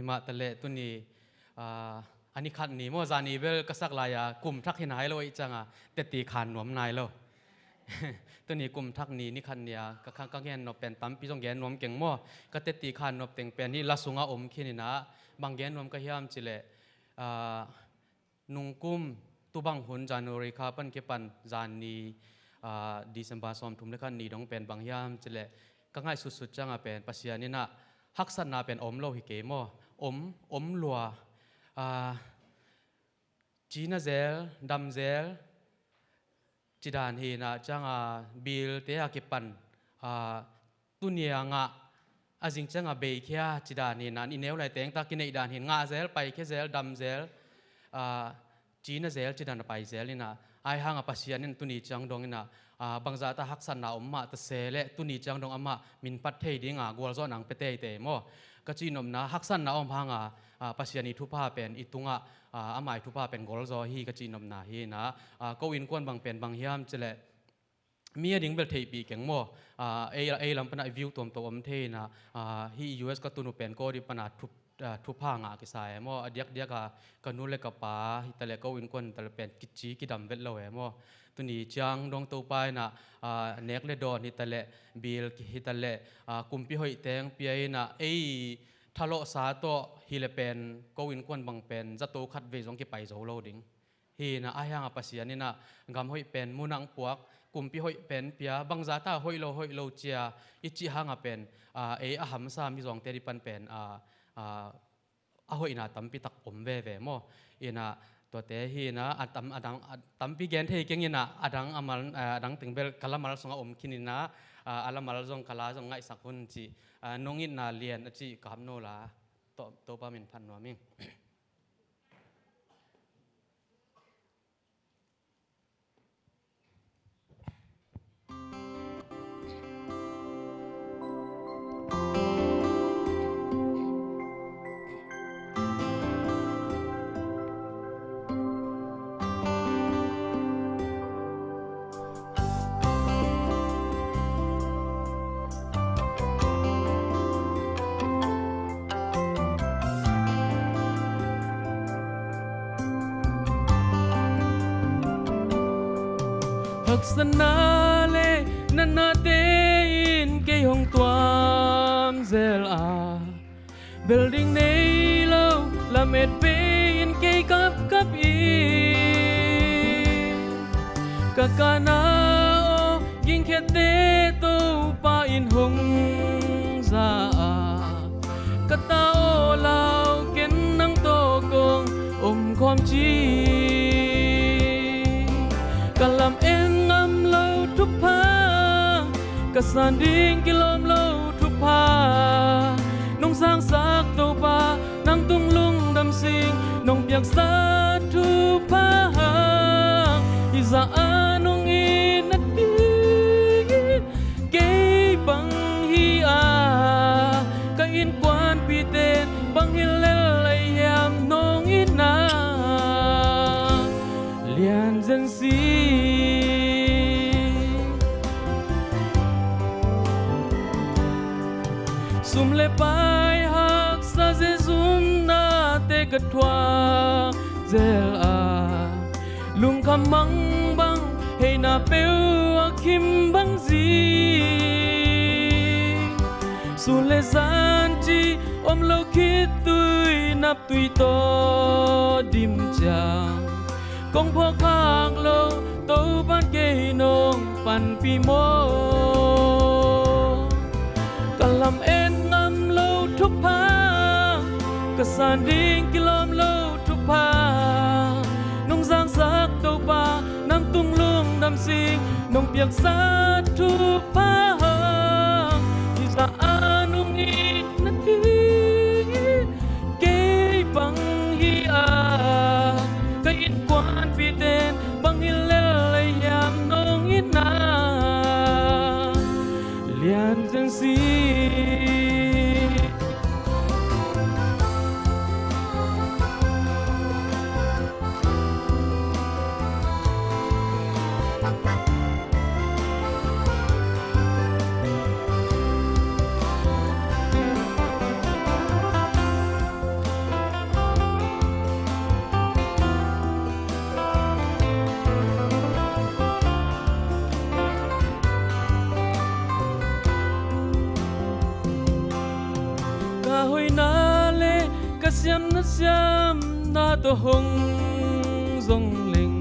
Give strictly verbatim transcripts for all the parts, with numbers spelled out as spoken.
Mah taleh tuni, ah, a ni khat ni maw, zani bel ka sak lai-a kum thak hi nai lo ahih ciangin teti khan nuam nai lo. Tuni kum thak ni, ni khat ni-a ka, ka, ka gen nop pen tampi zong gen nuam keng maw. Ka teti khan nop teng pen hih la sungah om khin inah, bang gen nuam ka hiam cih leh, ah, nungkum tubang hun January kha pan kipan zani, ah, December sawmthum le khat ni dong pen bang hiam cih leh, ka ngaihsutsut ciangin pen Pasian inah haksatna pen om lo hi kei maw. Om, om lua. Ah, cina zel, dam zel, ci dan hi inah, ciangin bilte a kipan, ah, tuni a ngah, a zing ciangin beikhia ci dan hi inah, i neu lai teng tak kineih dan hi inah, ngah zel, paikhia zel, dam zel, ah, cina zel ci dan a pai zel inah, ahih hangin Pasian in tuni ciang dong inah, ah, bangzah ta haksatna om mah ta se leh tuni ciang dong amah min phat thei dinga gualzawhna hong pia teitei maw. Ka cihnopna haksatna om hangin, ah, Pasian i thupha pen i tungah, ah, ama i thupha pen golzaw hi ka cihnopna hi inah, ah, ko innkuan bang pen bang hiam cih leh mi a ding bel theihpih keng maw. Ah, ei, ei lam panah i view tuamtuam om thei inah, ah, hih U S ka tun uh pen ko ding panah thup, ah, thupha ngah kisa e maw. A diakdiak a ka nu le ka pa hi taleh ko innkuan hi taleh pen kici kidam vet lo e maw. Tuni ciang dong Topa inah, ah, nek le dawn hi taleh, bil hi taleh, ah, kumpi hoih teng pia inah, ei thalawhsa tawh hi leh pen ko innkuan bang pen zato khat vei zong kipai zo lo ding. Hi inah, ahih hangin Pasian inah gam hoih pen munah hong puak, kumpi hoih pen pia, bangzah ta hoih lo, hoih lo cia i cih hangin pen, ah, ei a hamsa mizawngte ding pan pen, ah, ah, a hoihna tampi tak om veve maw. Inah tuate hi inah, a tam, a dang, a tampi gen thei keng inah, a dang a mal, ah, a dang teng bel ka lamal sungah om khin inah, ah, a lamal zong ka la zong ngaihsak un cih, ah, nong itna lian a cih ka hap no la, To-, Topa min phat nuam ing. Haksatna le natnate in kei hong tuam zel a, bel ding nei lo lamet pen kei kapkap in, ka kana aw gingkhiatte Topa in hong za a, ka ta aw lau ken nang tawh kong om khawm ci. Ka lam en ngam lo thupha, ka san ding kilawm lo thupha, nong sangsak Topa nang tung lungdam sing, nong piaksa thupha hang i zah a nong it nading in, kei bang hi a, ka innkuanpite bang hi lel lai hiam nong itna lian zen si. Sum le pai haksa zezumnate ka thuak zel a, lungkham mangbang heina peuh a khim bang zi. Sun le zan ci om lo khit tui nap tui tawh dim ciang, kong phawk khak lo Topan kei nong panpih maw. Ka lam en ngam lo thupha, ka san ding kilawm lo thupha, nong sangsak Topa nang tung lungdam sing, nong piaksa thupha hang i zah a nong it nading in, kei bang hi a, ka innkuanpite bang hi lel lai hiam nong itna lian zen si. Ka siam na siam na tawh hong zong leng,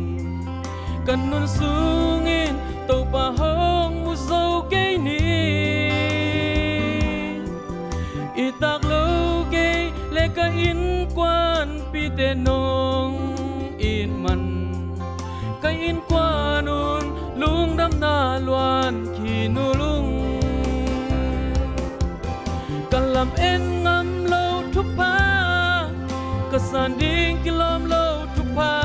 ka nun sungin Topa hong mu zo kei ni. I tak lo kei le ka innkuanpihte nong it man, ka innkuan un lungdamna luan khin uh lung. Ka lam en ngam lo thupha, ka san ding kilawm lo thupha,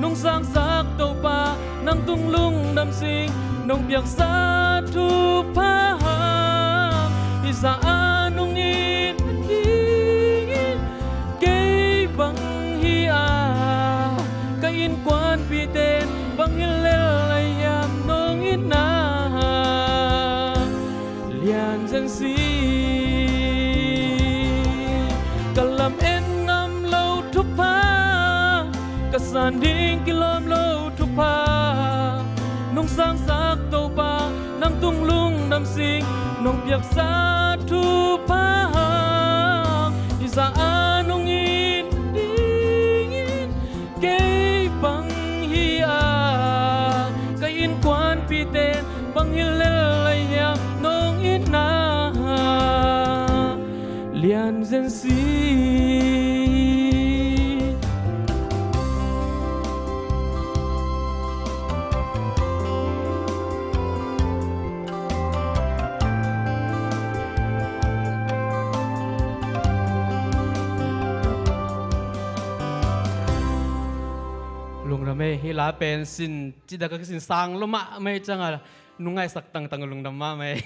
nong sangsak Topa nang tung lungdam sing, nong piaksa thupha hang. Hih zah a nong it dingin kei bang hi a, ka innkuanpihte bang hi lel a hiam nong itna lian zen si. Ka lam en ngam lo thupha, ka san ding kilawm lo thupha, nong sangsak Topa nang tung lungdam sing, nong piaksa thupha hang. Hih zah a nong it dingin kei bang hi a, ka innkuanpihte bang hi lel a hiam nong itna lian zen si. Lungdam ei, hih la pen sin cih dak a kisin sang lo mahmah ei ciang a, nong ngaihsak tangtang lungdam mahmah ei.